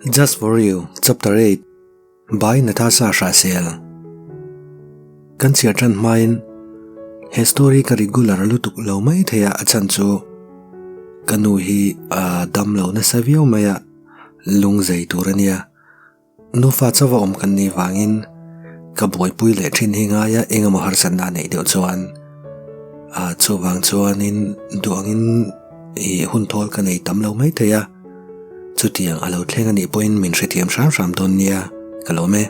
Just for you, Chapter 8 By Natasha Hrahsel Kan chhiar tan hmain he story ka regular lutuk lo mai thei a, a chhan chu ka nu hi a dam lo nasa viau mai a, lung zai tur a nia. Nufa chauha awm kan nih vangin ka buaipui leh thin hi ngai a, engemaw harsatna a neih deuh chuan ah chuvang chuanin duh angin ih hun thawl ka nei tam lo mai thei a, chutiang a lo thleng a nih pawhin min hrethiam hram hram dawn nia ka lawm e.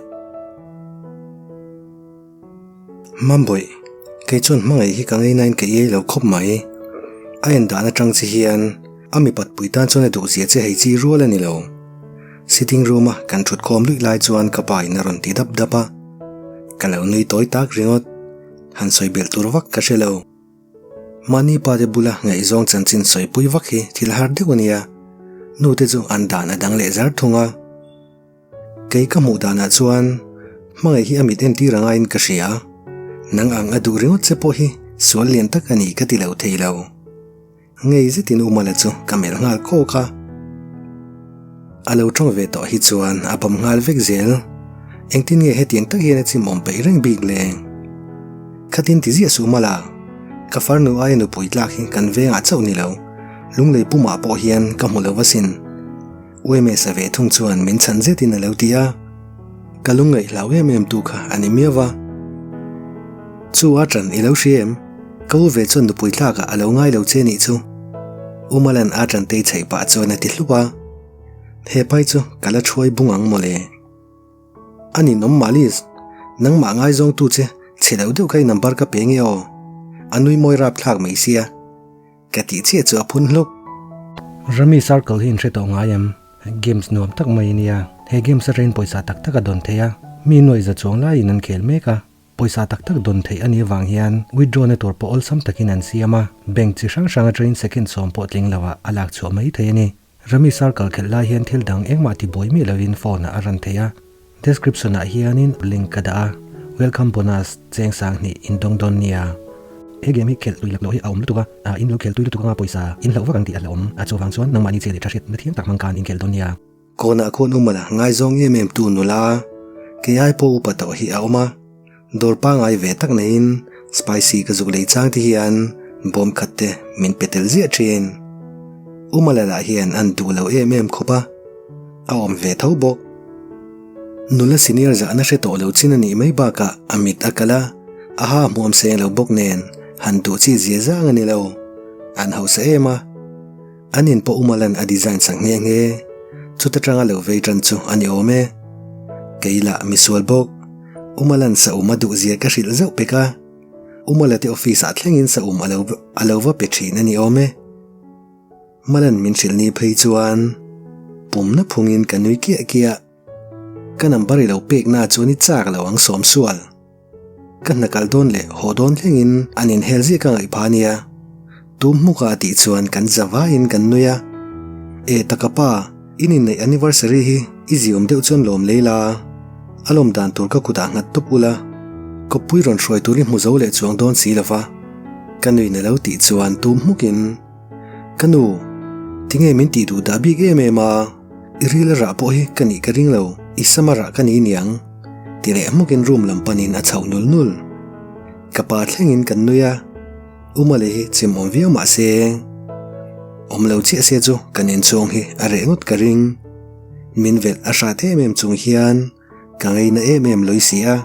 Mambawih, kei chuan hmangaih hi ka ngei nain ka iai lo khawp mai. A en dan atang che hian a mipat pui tan chuan a duh zia che hei chi rual a ni lo. Sitting room a kan thut khawm luih lai chuan ka pa in a rawn ti dap dap a. Ka lo nui tawi tak ringawt. Han sawi belh tur vak ka hre lo. Mahni pa te bula ngaihzawng chanchin sawipui vak hi thil har deuh a nia. Nu te chu an dan a dang leh zar thung a. Kei ka hmuh danah chuan hmangaih hi a mit entir a ngaiin ka hria. Nang ang a duh ringawt che pawh hi sual lian tak a ni ka ti lo thei lo. Ngei zetin Umala chu ka melh nghal kawk a. A lo tawng ve tawh hi chuan a bawm nghal vek zel. Engtin nge hetiang tak hian a chim awm peih reng bik le? Khatin ti ziah suh Umala, ka farnu aia nupui tlak hi kan vengah chauh ni lo, lunglei pumah pawh hian ka hmu lo va sin. Uemesa ve thung chuan min chhan zetin a lo ti a, ka lungngaih hlau em em tu kha a ni miau a. Chu a ṭan i lo hria em? Ka u ve chuan nupui tlakah a lo ngai lo che nih chu. U Malan a ṭan tei chheih pah chuan a ti hlup a, He pai chu ka la ṭhuai bung ang mawle. A ninawm Malis, nangmah ngaizawngtu che chhe lo deuh kha i number ka pe nge aw? A nui mawi rapthlak mai sia. Ka tih chiah chu a phun hluk. Rummy Circle hi in hre tawh ngai em? Games nuam tak mai a nia. He games atangin pawisa tak tak a dawn thei a. Mi nuaih za chuang laiin an khel mek a. Pawisa tak tak dawn theih a nih avang hian withdraw na tur pawh awlsam takin an siam a. Bank chi hrang hrang atangin second sawm pawh tling lo ah a lak chhuah mai thei a ni. Rummy Circle khelh lai hian thil dang engmah ti buai miah lovin phone ah a ran thei a. Description ah hianin link ka dah a, welcome bonus cheng sang hnih in dawng dawn nia. He game hi khelh tui lak loh hi a awm lutuk a, ah in lo khelh tui lutuk anga pawisa in hlauh vak ang tih a hlauhawm a, chuvang chuan nangmahni che leh tha hriat na thiam tak hmang khan in khelh dawn nia. Kawnah khuan umala ngaizawng em em tu nula kei ai pawh upa tawh hi a awm a, dawr pangai ve tak neiin spicy ka zuk lei chang te hian bawm khat te min pe tel ziah thin. Umala lah hian an duh lo em em khawp a, a awm ve tho bawk. Nula senior zahna hre tawh lo chin a nih mai bakah a mit a kal a, a ha hmuam seng lo bawk nen han duh chi zia zang a ni lo. An hausa em a, an in pawh Umalan a design sak nghe nghe. Chuta tanga lo vei tan chu a ni awm e. Kei lah misual bawk. Umalan sa um a duh zia ka hrilh zauh pek a, Umala te office ah thlengin sa um a lo va pe thin a ni awm e. Malan min hrilh ni phei chuan pumna phungin ka nui kiah kiah. Ka number i lo pekna chuan i chak lo ang sawm sual. Ka hna kal dawn leh haw dawn thlengin an inhel ziah ka ngaih pha nia. Tum hmuka a tih chuan kan za vaiin kan nui a. E taka pa, in inneih anniversary hi i ziawm deuh chuan lawm lei la. A lawm dan tur ka kutah nghat tawp ula. Kawppui rawn hruai tur i hmu zo leh chuang dawn si lova. Ka nuin a lo tih chuan tum hmukin. Ka nu, tinge min tih duh dah bik em em a, i ril a rah pawh hi ka nih ka ring lo, i sam a rah ka ni niang, ti leh hmukin room lam panin a chhoh nul nul. Ka pa thlengin kan nui a, U Male hi chim awm viau mah se, awm lo chiah se chu kan inchhung hi a reh ngawt ka ring. Min velh a hrat em em chung hian ka ngaina em em lawi si a.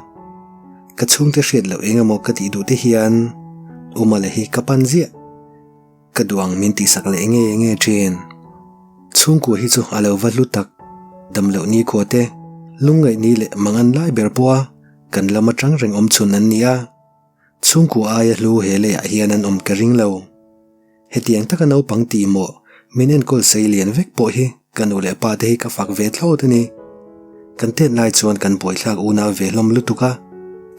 Ka chhungte hriat loh eng emaw ka tih duh te hian U Male hi ka pan ziah. Ka duang min tihsak leh nge nge thin. Chhungkua hi chu a lo va hlu tak. Damloh ni khua te, lungngaih ni leh mangan lai ber pawha kan lam atang reng awm chhun an ni a. Chhungkua aia hlu he leiah hian an awm ka ring lo. Hetiang taka naupang tih mawh min enkawl sei lian vek pawh hi ka nu leh pa te hi ka fak ve thlawt a ni. Kan tet lai chuan kan buaithlak unau ve hlawm lutuk a,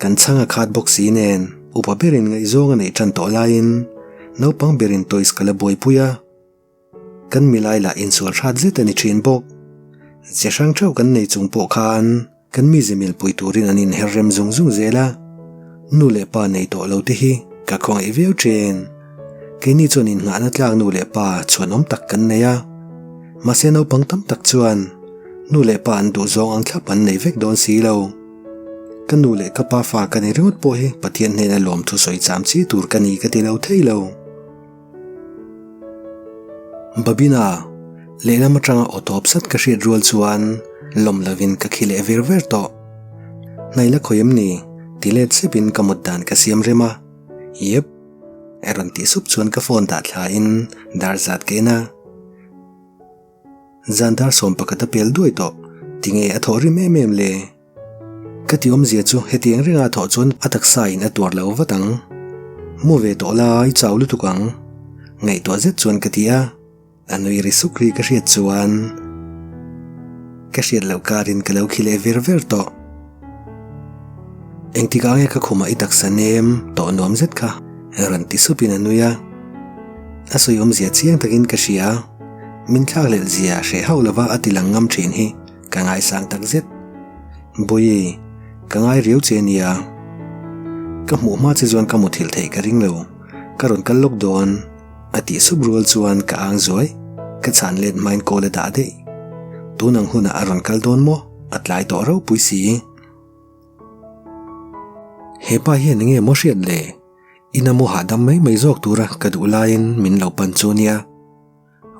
kan chhang a khat bawk si nen upa berin ngaihzawng a neih tan tawh laiin naupang berin toys ka la buaipui a, kan milai lah insual hrat zet a ni thin bawk. Ze hrang theuh kan nei chung pawh khan kan mize milpui turin an inher rem zung zung zel a, nu leh pa nei tawh lo te hi ka khawngaih viau thin. Keini chuan inngahna tlak nu leh pa chhuanawm tak kan nei a, mahse naupang tam tak chuan. Nu leh pa an duh zawng ang thlap an nei vek dawn si lo. Ka nu leh ka pa fa ka ni ringawt pawh hi Pathian hnena lawmthu sawi cham chi tur ka ni ka ti lo thei lo. Babina, lehlam atanga aw tawp sat ka hriat rual chuan lawm lovin ka khi leh ver ver tawh. Hnai la khawi em ni? ti let sepin ka mut dan ka siam rem a. Yep. A rawn tih sup chuan ka phone dah thlain dar zat ka en a. Zan dar 11 a pel duai tawh, tinge a thawh rim em em le? Ka ti awmzia chu hetiang renga thawh chuan a taksa in a tuar lo vat ang. Mu ve tawh la i chau lutuk ang. Ngaihtuah zet chuan ka ti a, a nui ri suk ri ka hriat chuan ka hriat loh karin ka lo khi leh ver ver tawh. Engtikah nge ka khumah i taksa nem tawh nuam zet kha? Rawn ti supin a nui a. A sawi awmzia chiang takin ka hria. Min thlakhlelh zia hreh hauh lova a ti lang ngam thin hi ka ngaisang tak zet. Bawihi, ka ngai riau che nia. Ka hmuh hma che chuan ka muthilh theih ka ring lo. Ka rawn kal lawk dawn. A tih sup rual chuan ka ang zuai, ka chhan let hmain kawl a dah daih. Tun ang hunah a rawn kal dawn maw? A tlai tawh ropui si. He pa hian enge maw hriat le? Ina mu hahdam mai mai zawk tura ka duh laiin min lo pan chu nia.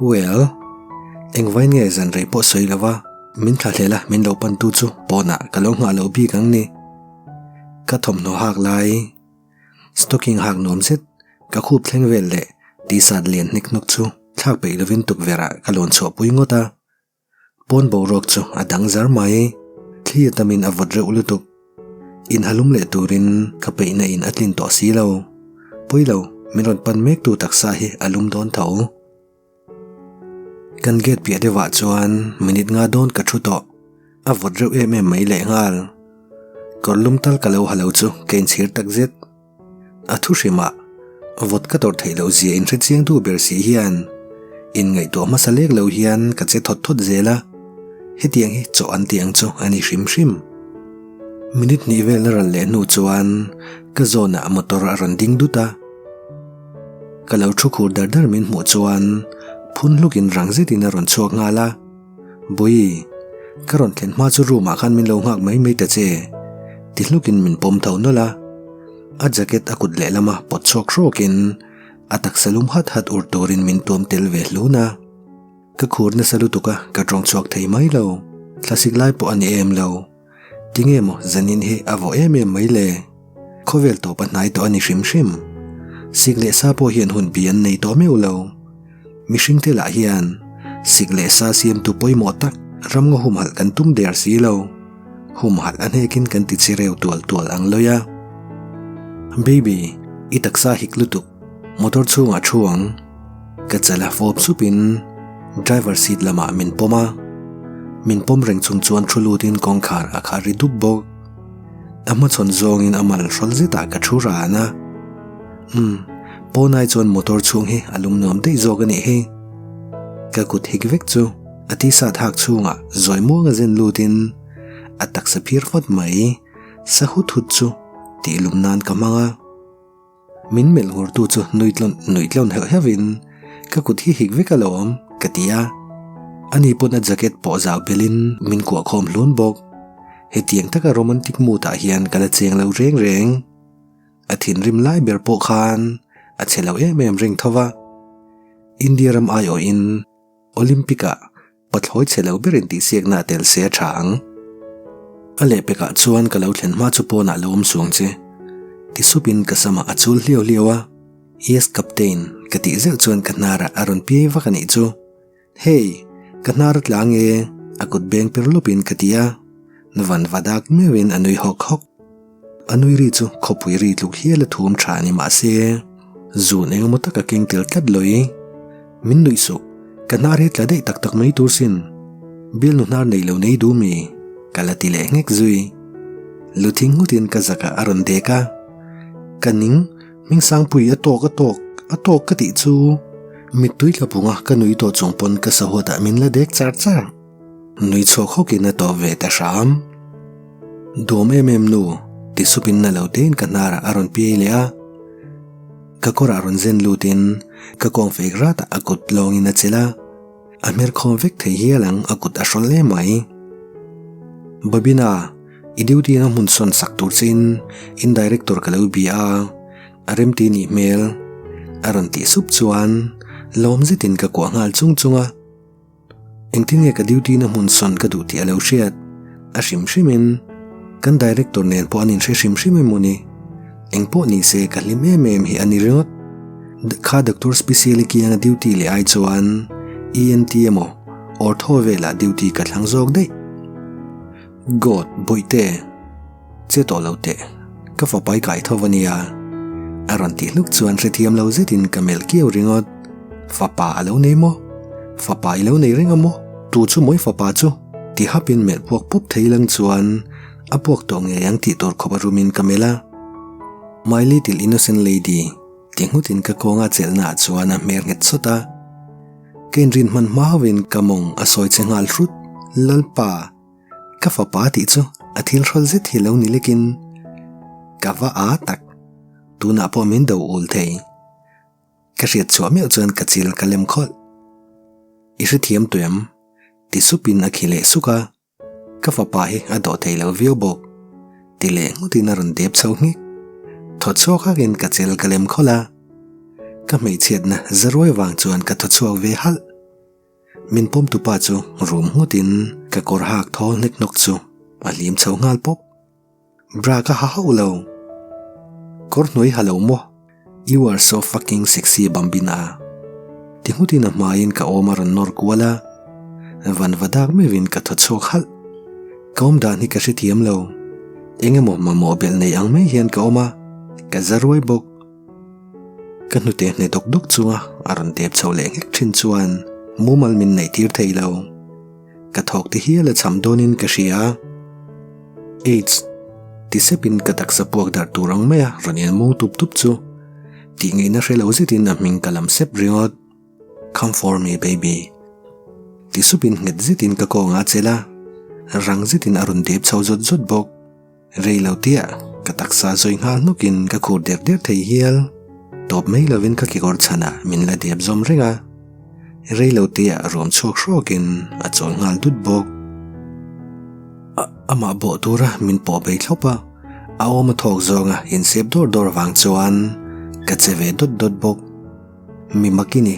Well, engvain nge zan rei pawh sawi lova min thlahlel a min lo pantu chu pawnah ka lo nghah loh bik ang ni. Ka thawmhnaw hak lai. Stocking hak nuam zet, ka khup thleng vel leh t-shirt lian hnik hnawk chu thlak peih lovin tukverh ah ka lawn chhuah pui ngawt a. Pawn boruak chu a dang zar mai, thli a tamin a vawt reuh lutuk. Inhalum leh turin ka peihna in a tlin tawh si lo. Pawi lo, min rawn pan mek tu taksa hi a lum dawn tho. Kan gate piah deuhah chuan minute nga dawn ka thu tawh, a vawt reuh em em mai lehnghal. Kawr lum tal ka lo ha lo chu ka inchhir tak zet. A thu hrimah vawt ka tawrh theih loh zia inhre chiang tu ber si hian inngaihtuah hmasa lek lo hian ka che thawt thawt zel a, hetiang hi chaw an tih ang chu a ni hrim hrim. Minute hnih vel a ral leh hnu chuan ka zawnah motor a rawn ding dut a. Ka lo thu khur dar dar min hmuh chuan phun hlukin rang zetin a rawn chhuak nghal a, Bawihi, ka rawn thlen hma chu room ah khan min lo nghak mai mai ta che, ti hlukin min pawm tho nawlh a. A jacket a kut lehlama pawt chhuak hrawkin a taksa lum hat hat ur turin min tuam tel ve hlun a. Ka khur nasa lutuk a, ka tawng chhuak thei mai lo. Thlasik lai pawh a ni em lo. Tinge maw zanin hi a vawh em em mai le? Khawvel tawp a hnai tawh a ni hrim hrim. Sik leh sa pawh hian hun bi an nei tawh meuh lo. Mihring te lah hian sik leh sa siamtu pawimawh tak ramngaw humhalh kan tum der si lo. Humhalh a hnekin kan ti chi reu tual tual ang lawi a. Baby, i taksa hik lutuk, motor chhungah thu ang. Ka chal a fawp supin driver seat lamah min pawm a, min pawm reng chung chuan thu lutin kawngkhar a khar ri dup bawk. A hmachhawn zawngin a mal hrawl zetah ka thu ran a, Umm, pawnai chuan motor chhung hi a lum nuam daih zawk a nih hi. Ka kut hik vek chu a tisa thak chhungah zawi muanga zen lutin a taksa phir fawt mai, sa hut hut chu tih lum nan ka hmang a. Min melh ngurtu chu nui tlawn nui tlawn heuh heuhin ka kut hi hik vek alawm ka ti a. Ani pawn a jacket pawh zau belin min kuah khawm hlun bawk. Hetiang taka romantic mood ah hian ka la cheng lo reng reng. A thinrim lai ber pawh khan a che lo em em reng tho va. India ram aiawhin Olympic ah Pathlawi chhe lo berin tihsiakna a tel se a tha ang. A lehpekah chuan ka lo thlen hma chu pawnah lo awm suang che. Ti supin ka samah a chul hliau hliau a. Yes Captain, ka tih zeuh chuan ka hnarah a rawn piai vak a nih chu. Hey, ka hnar a tlang e, a kut beng per lawpin ka ti a. Van va dak meuhin a nui hawk hawk. A nui ri chu khawpui ri tluk hial a thum tha ni mah se, zun engemaw tak a keng tel tlat lawih. Min nuih suh, ka hnar hi tla daih tak tak mai tur sin. Bialnu hnar nei lo nei duh mi? Ka la ti leh nghek zui. Lu thing nghutin ka zakah a rawn dek a. Ka ning, Hmingsangpui a tawk a tawk, a tawk ka tih chu. Mittui tla punga ka nui tawh chung pawn ka sahuatah min la dek char char. Nui chhuak hawkin a tawp ve ta hram. Duam em em nu, ti supin na lo tein ka hnarah a rawn piai leh a. Ka kawrah rawn zen lutin ka kawng fek ratah a kut lawngin a chelh a. A hmer khawm vek thei hial ang a kut a hrawl hle mai. Babina, i duty na hmun sawn sak tur chein in director ka lo bia a, a remti nih hmel. A rawn tih sup chuan lawm zetin ka kuah nghal chung chung a. Engtin nge ka duty na hmun sawn ka duh tih a lo hriat? A hrim hrimin kan director nen pawh an inhre hrim hrim emaw ni? Eng pawh ni se ka hlim em em hi a ni ringawt. Kha doctor special kianga duty leh ai chuan ENT emaw ortho velah duty ka thlang zawk daih. God, Bawihte, che tawh lo teh, ka fapai kai tho a nia. A rawn tih hluk chuan hrethiam lo zetin ka melh kiau ringawt. Fapa a lo nei maw? Fapa i lo nei reng a maw? Tu chu mawi fapa chu? Ti hapin melh puak pawp thei lang chuan a puak tawh ngei ang tih tur khawp a rumin ka melh a. My little innocent lady ti nghutin ka kawnga chelhna ah chuan a hmer nghet sawt a. Ka inrin hman hma hauhin ka mawng a sawi che nghal hrut. Lalpa, ka fapa tih chu a thil hrawl zet hi lo ni lekin ka va a tak. Tunah pawh min do ul thei. Ka hriat chhuah meuh chuan ka chil ka lem khawlh. I hrethiam tawh em? Ti supin a khi leh suk a. Ka fapa hi a dawh thei lo viau bawk. Ti leh nghutin a rawn dep chho nghek. Thaw chhuak hakin ka chil ka lem khawlh a. Ka hmeichhiatna zaruai vang chuan ka thaw chhuak ve halh. Min pawm tupa chu rum nghutin ka kawr hak thawl hnek hnawk chu a hlim chho nghal pawp. Bra ka ha hauh lo. Kawr hnuai ha lo maw? You are so fucking sexy Bambina. Ti nghutin a hmaiin ka awm a rawn nawr kual a. Van va dak meuhin ka thaw chhuak halh. Ka awm dan hi ka hrethiam lo. Eng emaw mamawh belh nei ang mai hian ka awm a, ka za ruai bawk. Ka hnute hne dawk dawk chunga a rawn dep chho leh nghek thin chuan mumal min neih tir thei lo. Ka thawk ti hial a cham dawnin ka hria. Aids ti sepin ka taksa puak darh tur ang maia rawn in mung tup tup chu tih ngaihna hre lo zetin a hming ka lam sep ringawt. Come for me baby ti supin nghet zetin ka kawngah a chelh a, rang zetin a rawn dep chho zawt zawt bawk. Rei lo tia ka taksa zawi nghal hnawkin ka khur der der thei hial. Tawp mai lovin ka kekawr chhanah min la dep zawm reng a. Rei lo tia ruam chhuak hrawkin a chawl nghal dut bawk. A amah bawh tura min pawh bei thlawp a, a awm a thawk zawnga insep dawr dawr vang chuan ka che ve dawt dawt bawk. Mi mak i ni.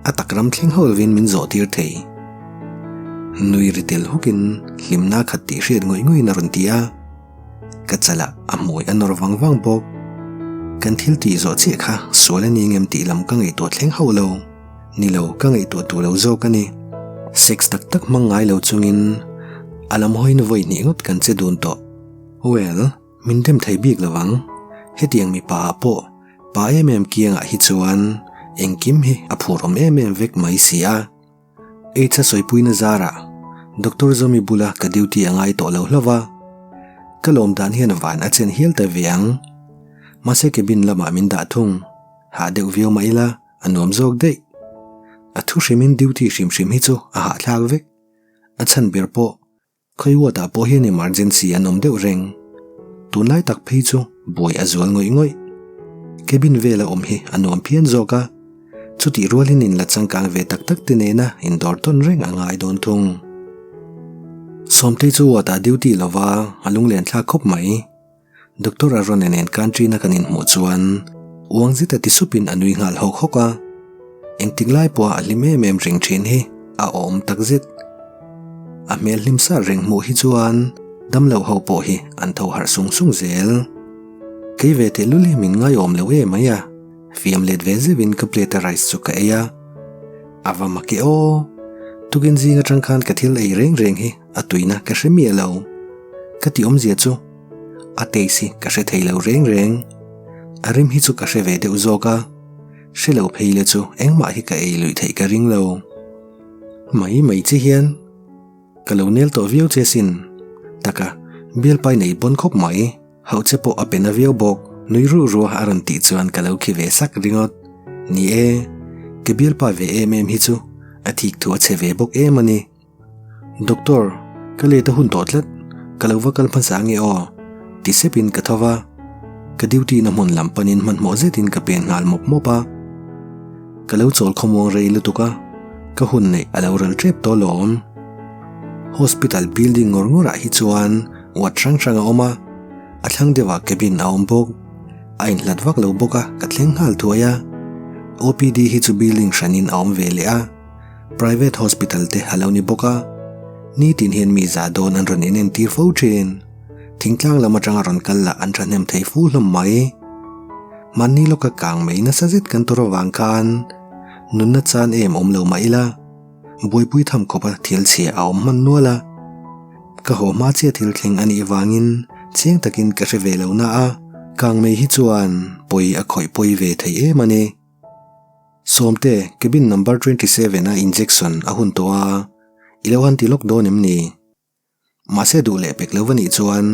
A tak ram thleng ho lovin min zawh tir thei. Nui ri tel hukin hlimna khat tih hriat ngawih ngawih in a rawn ti a. Ka chalah a hmui a nawr vang vang bawk. Kan thil tih zawh chiah kha sual a ni ngem tih lam ka ngaihtuah thleng hauh lo. Ni lo, ka ngaihtuah duh lo zawk a ni. Sex tak tak hmang ngai lo chungin a lam hawiin vawi hnih ngawt kan che dun tawh. Well, min dem thei bik lo ang. Hetiang mipa ah pawh Pa em em kiangah hi chuan engkim hi a phur awm em em vek mai si a. Aids a sawipuina zarah Doctor Zomi bula ka duty a ngai tawh lo hlauh va, ka lawm dan hian van a chen hial ta ve ang. Mahse cabin lamah min dah thung, hah deuh viau mah ila a nuam zawk daih. A thu hrimin duty hrim hrim hi chu a hahthlak vek. A chhan ber pawh Khawiwatah pawh hian emergency an awm deuh reng. Tunlai tak phei chu buai a zual ngawih ngawih. Cabin vela awm hi a nuam phian zawk a, chutih rualin in la changkang ve tak tak te nena indawr tawn reng a ngai dawn thung. Sawmtei chu ward-ah duty lova a lunglen thlak khawp mai. Doctor Arone nen country-na kan inhmuh chuan uang zeta ti supin a nui nghal hawk hawk a, engtik lai pawha a hlim em em reng thin hi a awm takzet. A hmel hlim sar reng hmuh hi chuan damlo ho pawh hi an tho harh sung sung zel. Kei ve tehlul hi min ngaiawm lo em mai a, fiam let ve zeuhin ka plate a rice chu ka ei a. A va mak e aw! Tukin zing atang khan ka thil ei reng reng hi a tuina ka hre miah lo. Ka ti awmzia chu a taste hi ka hre thei lo reng reng. A rim hi chu ka hre ve deuh zawk a, hre lo phei le chu engmah hi ka ei luih theih ka ring lo. Mai mai che hian ka lo nel tawh viau che sin. Taka, bialpai nei pawn khawp mai, hauh che pawh a pe na viau bawk, nui ruh ruah a rawn tih chuan ka lo khi ve sak ringawt. Ni e, ka bialpa ve em em hi chu a thik thu a chhe ve bawk em a ni. Doctor, ka let a hun tawh tlat, ka lo va kal hmasa ange aw, ti sepin ka tho va, ka duty na hmun lam panin hmanhmawh zetin ka pen nghal mawp mawp a. Ka lo chawl khawmuang rei lutuk a, ka hun neih a lo ral tep tawh lawm. Hospital building ngawr ngawr ah hi chuan ward hrang hrang a awm a, a thlang deuh ah cabin a awm bawk. A inhlat vak lo bawk a, ka thleng nghal thuai a. OPD hi chu building hran in a awm ve leh a, private hospital te a lo ni bawk a. Nitin hian mi zah dawn an rawn inentir fo thin. Thingtlang lam atanga rawn kal lah an thahnem thei fu hlawm mai. Mahni lawka kang mai nasa zet kan tur avang khan nunna chan em awm lo mah ila, buaipui tham khawpa thil chhia a awm hman nual a. Ka haw hma chiah thil thleng a nih vangin chiang takin ka hre ve lo na a, kang mai hi chuan pawi a khawih pawi ve thei em a ni. Sawmte, cabin number 27 a injection a hun tawh a, i lo han ti lawk dawn em ni? Mahse duh leh pek lo va nih chuan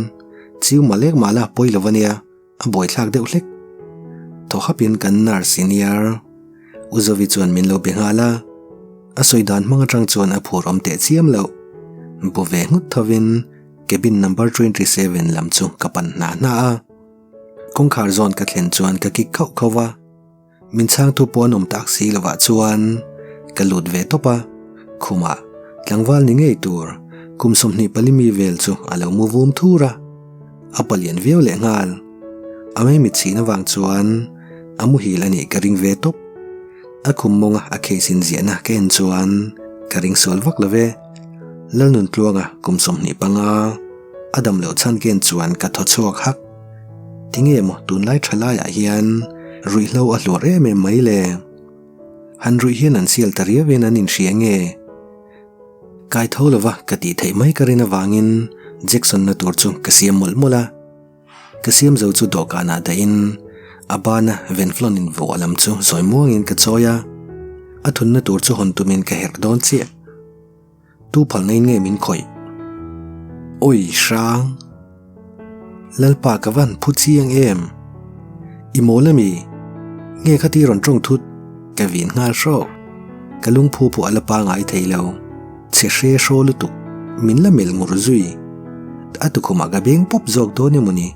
chiu mah lek mah la pawi lo va nia, a buaithlak deuh hlek. Thaw hapin kan nurse senior U Zovi chuan min lo be nghal a, a sawi dan hmang atang chuan a phur awm teh chiam loh. Bu ve nghut thovin cabin number 27 lam chu ka pan hna hna a. Kawngkhar zawn ka thlen chuan ka kik khauh khauh va. Min chhangtu pawh an awm tak si lovah chuan ka lut ve tawp a, khumah tlangval ni ngei tur kum 24 mi vel chu a lo mu vum thur a, a palian viau leh nghal. A mei mit chhin avang chuan a muhil a nih ka ring ve tawp. A khum mawnga a case in ziahna ka en chuan ka ring sual vak lo ve. Lalnuntluanga kum 25 a dam loh chhan ka en chuan ka thaw chhuak hak. Tinge maw tunlai tha laiah hian ruihhlo a hluar em em mai le? Han ruih hian an sial ta riau in an inhria nge? Kai tho lova ka tih theih mai ka rin avangin Jackson na tur chu ka siam mawlh mawlh a. Ka siam zo chu dawhkanah dahin a bana venflon in vuah lam chu zawi muangin ka chawi a. A thunna tur chu hawn tumin ka herh dawn chiah. Tu phalna in nge min khawih? Awi hrang! Lalpa ka van phu chiang em? I mawl a mi? Nge khati rawn tawng thut? Ka vin nghal hrawk. Ka lungphu pawh a la pangai thei lo. Chhe hre hraw lutuk. Min la melh ngur zui. A tukhumah ka beng pawp zawk dawn emaw ni?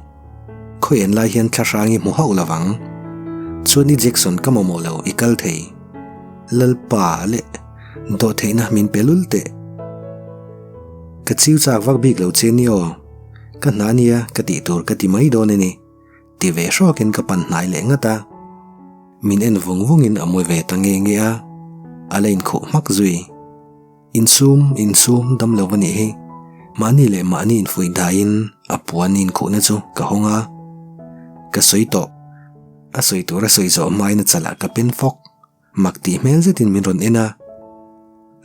Khawi en lai hian thlahrang i hmu hauh lovang. Chuan i Jackson ka mamawh lo i kal thei. Lalpa leh dawhtheihna min pe lul teh. Ka chiu chak vak bik lo che ni aw. Ka hna nia ka tih tur ka ti mai dawn a ni. Ti ve hrawkin ka pan hnai leh ngat a. Min en vung vungin a mawi ve ta nge nge a. A la inkhuh hmak zui. Insum, insum dam lo a nih hi. Mahni leh mahni infuih daiin a puan inkhuhna chu ka hawng a. Ka sawi tawh. A sawi tur a sawi zawh hmain a chalah ka pen fawk. Mak tih hmel zetin min rawn en a.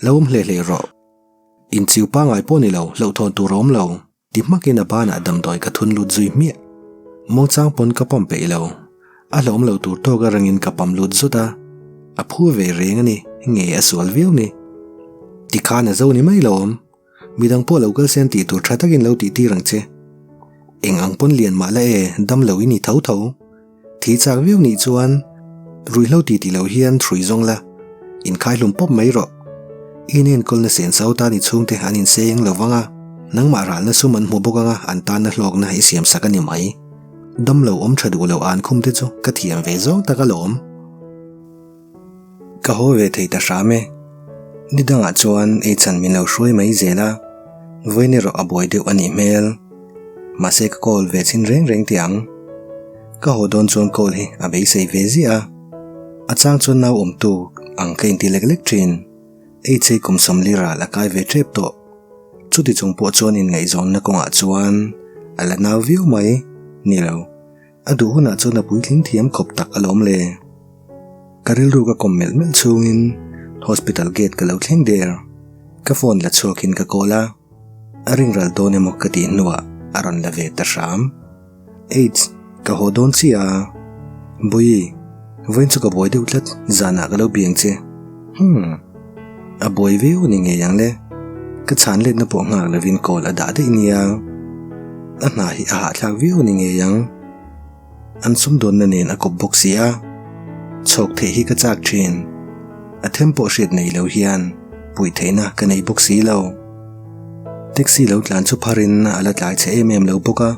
Lo awm hle hle rawh. Inchiu pangai pawh ni lo, hlauhthawn tur a awm lo. Ti hmakin a banah damdawi ka thun lut zui hmiah. Mawngchang pawn ka pump peih lo. A hlauhawm lo tur tawk a rangin ka pump lut zut a. A phu ve reng a ni, nge a sual viau ni. Tikhan a zo ni mai lo awm. Midang pawh lo kal sen tih tur tha takin lo tih tir ang che. Eng ang pawn lian mah la e, dam lo i ni tho tho. Thi chak viau nih chuan ruihhlo ti ti lo hian hrui zawng la, inkhai hlum pawp mai rawh. I inenkawlna sen sau tan i chhungte an inseng lo vang a, nangmah ralna sum an hmu bawk anga an tanna hlawkna i siam sak a ni mai. Damlo awm tha duh lo an khum te chu ka thiam ve zawng tak alawm. Ka haw ve thei ta hram e. Ni dangah chuan ei chan min lo hruai mai zel a, vawiin erawh a buai deuh a nih hmel. Mahse ka call ve chhin reng reng tih ang. Ka haw dawn chuan call hi a beisei ve ziah a. A chang chuan nau awmtu ang ka inti lek lek thin. Ei chei kum 40 ral a kai ve tep tawh. Chuti chung pawh chuan inngaihzawnna kawngah chuan a la nau viau mai. Ni lo. A duh hunah chuan a puitling thiam khawp tak alawm le. Ka rilru ka kawm melh melh chungin hospital gate ka lo thleng der. Ka phone la chhuakin ka call a, a ring ral dawn emaw ka tih hnuah a rawn la ve ta hram. Aids, ka haw dawn chiah a. Bawihi, vawiin chu ka buai deuh tlat, zanah ka lo biang che. Hmm, a buai viau ni ngei ang le. Ka chhan letna pawh nghak lovin call a dah daih nia. A hna hi a hahthlak viau ni ngei ang. An sumdawnna nen a kawp bawk si a. Chhawk theih hi ka chak thin. A them pawh hriat nei lo hian puih theihna ka nei bawk si lo. Taxi lo tlan chu pharin a la tlai chhe em em lo bawk a.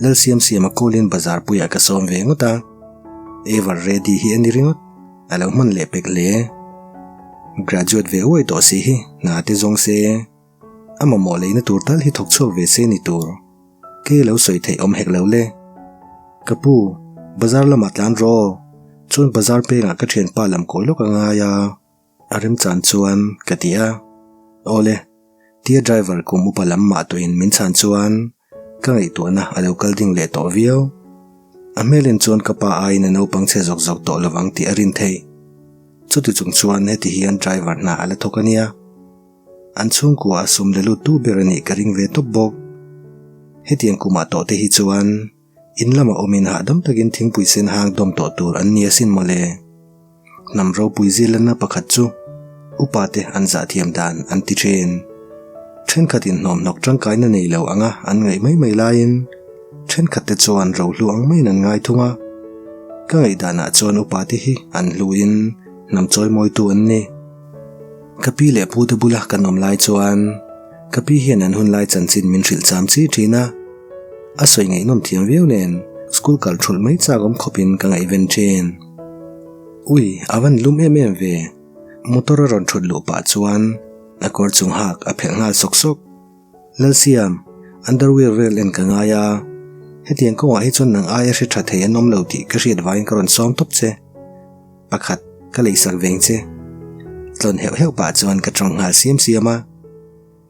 Lalsiamsiama call-in bazar puiah ka sawm ve ngawt a. Ever ready hi a ni ringawt. A lo hman leh pek hle. Graduate ve uai tawh si hi hna te zawng se. A mamawh leina tur tal hi thawk chhuak ve se ni tur. Kei lo sawi theih awm hek lo le. Ka pu, bazar lamah tlan rawh aw. Chuan bazar pengah ka thianpa lam kawi lawk a ngai a. A remchan chuan ka ti a. Awle, tia driver kum upa lam mah tawhin min chhan chuan ka ngaihtuahna a lo kal ding leh tawh viau. A hmel en chuan ka pa aiin a naupang chhe zawk zawk tawh lovang tih a rin theih. Chuti chung chuan heti hian driver hna a la thawk a nia. An chhungkua a sum le lut tu ber a nih ka ring ve tawp bawk. Hetiang kumah tawh te hi chuan in lamah awmin hahdam takin thingpui sen hang dawm tawh tur an ni asin mawle. Hnam ropui zirlanna pakhat chu upa te an zahthiam dan an ti thin. Thenkhatin hnawmhnawk tangkaina nei lo anga an ngaih mai mai laiin thenkhat te chuan rohlu ang maiin an ngai thung a. Ka ngaihdanah chuan upa te hi an hluin hnam chawimawitu an ni. Ka pi leh pu te bula kan awm lai chuan ka pi hian an hun lai chanchin min hrilh cham chi thin a, a sawi ngaihnawm thiam viau nen school kal thulh mai chak awm khawpin ka ngaihven thin. Ui, a van lum em em ve, motor a rawn thut luh pah chuan a kawr chung hak a phelh nghal sawk sawk. Lalsiam, underwear vel en ka ngai a, hetiang kawngah hi chuan nang aia hre tha thei an awm lo tih ka hriat vangin ka rawn sawm tawp che. Pakhat, ka leisak veng che. Tlawn heuh heuh pah chuan ka tawng nghal siam siam a.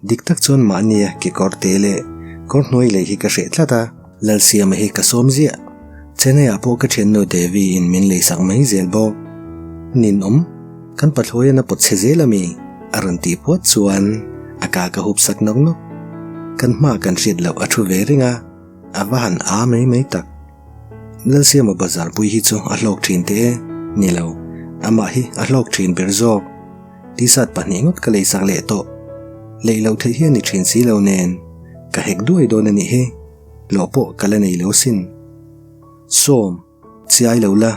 Dik tak chuan mahnia kekawr te leh kawr hnuai lei hi ka hreh tlat a. Lalsiama hi ka sawm ziah. Chennai ah pawh ka thiannu Devi in min leisak mai zel bawk. Ninawm, kan pathlawian a pawt chhe zel ami? A rawn tih puat chuan a ka ka hup sak nawk nawk. Kan hma kan hriat loh a thu ve reng a, a va han aa mai mai tak. Lalsiama bazar pui hi chu a hlawk thin teh e, ni lo, amah hi a hlawk thin ber zawk. T-shirt pahnih ngawt ka leisak leh tawh. Leih loh theih hi a ni thin si lo nen, ka hek duai dawn a nih hi, hlawh pawh ka la nei lo sin. Sawm, chiai lo la,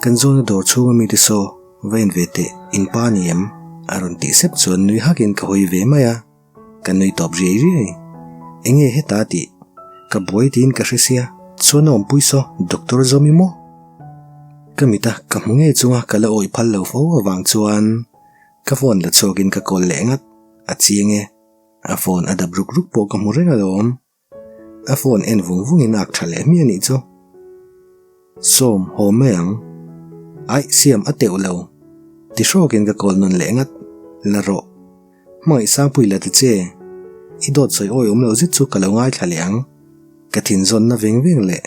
kan zawna dawr chhunga mite saw va en ve teh, in pa ni em? A rawn tih sep chuan nui hakin ka hawi ve mai a. Ka nui tawp riai riai. Enge heta tih? Ka buai tiin ka hre sia, chuan a awmpui saw Doctor Zawmi maw? Ka mita ka hmu ngei chunga ka la awih phal lo fo avang chuan ka phone la chhuakin ka call leh ngat, a chiang e. A phone a dap ruk ruk pawh ka hmu reng alawm. A phone en vung vungin a ak tha leh hmiah anih chu. Sawm, haw mai ang. Aih, siam a teuh lo. Ti hrawkin ka call nawn leh ngat. La rawh. Hmangaih Sangpui la ti che. I dawt sawi awi awm lo zet chu ka lo ngaithla leh ang. Ka thin zawnna veng veng leh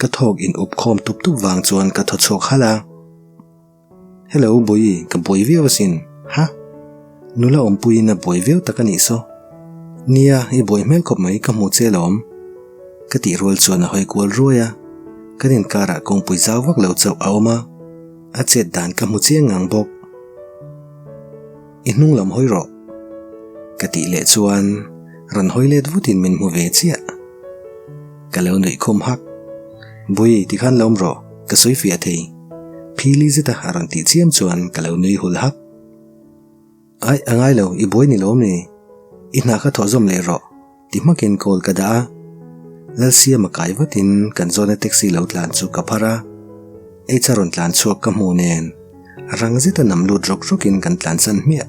ka thawk in up khawm tup tup vang chuan ka thaw chhuak halh a. Hello Bawi, ka buai viau asin. Ha? Nula awmpuiin a buai viau tak a nih saw. Nia, i buai hmel khawp mai ka hmuh che alawm. Ka tih rual chuan a hawi kual ruai a. Kan inkarah kawngpui zau vak lo chauh a awm a. A chet dan ka hmu chiang ngang bawk. I hnung lam hawi rawh. Ka tih leh chuan rawn hawi let vutin min hmu ve chiah. Ka lo nuih khum hak. Bui, tikhan lawm rawh, ka sawi fiah thei. Phili zeta a rawn tih chiam chuan ka lo nui hul hak. Aih, a ngai lo, i buai ni lawm ni? I hna kha thawh zawm leh rawh, ti hmakin call ka dah a. Lalsiama kai vatin kan zawna taxi lo tlan chu ka phar a. H a rawn tlan chhuak ka hmuh nen rang zeta nam lut rawk rawkin kan tlan san hmiah.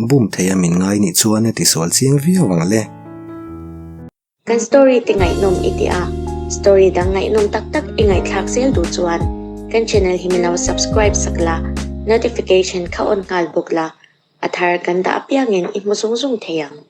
Bum thei a min ngai nih chuan a tisual chiang viau ang le. Kan story te ngaihnawm i ti a, story dang ngaihnawm tak tak i ngaihthlak zel duh chuan kan channel hi min lo subscribe sak la, notification kha on nghal bawk la, a thar kan dah apiangin i hmu zung zung thei ang.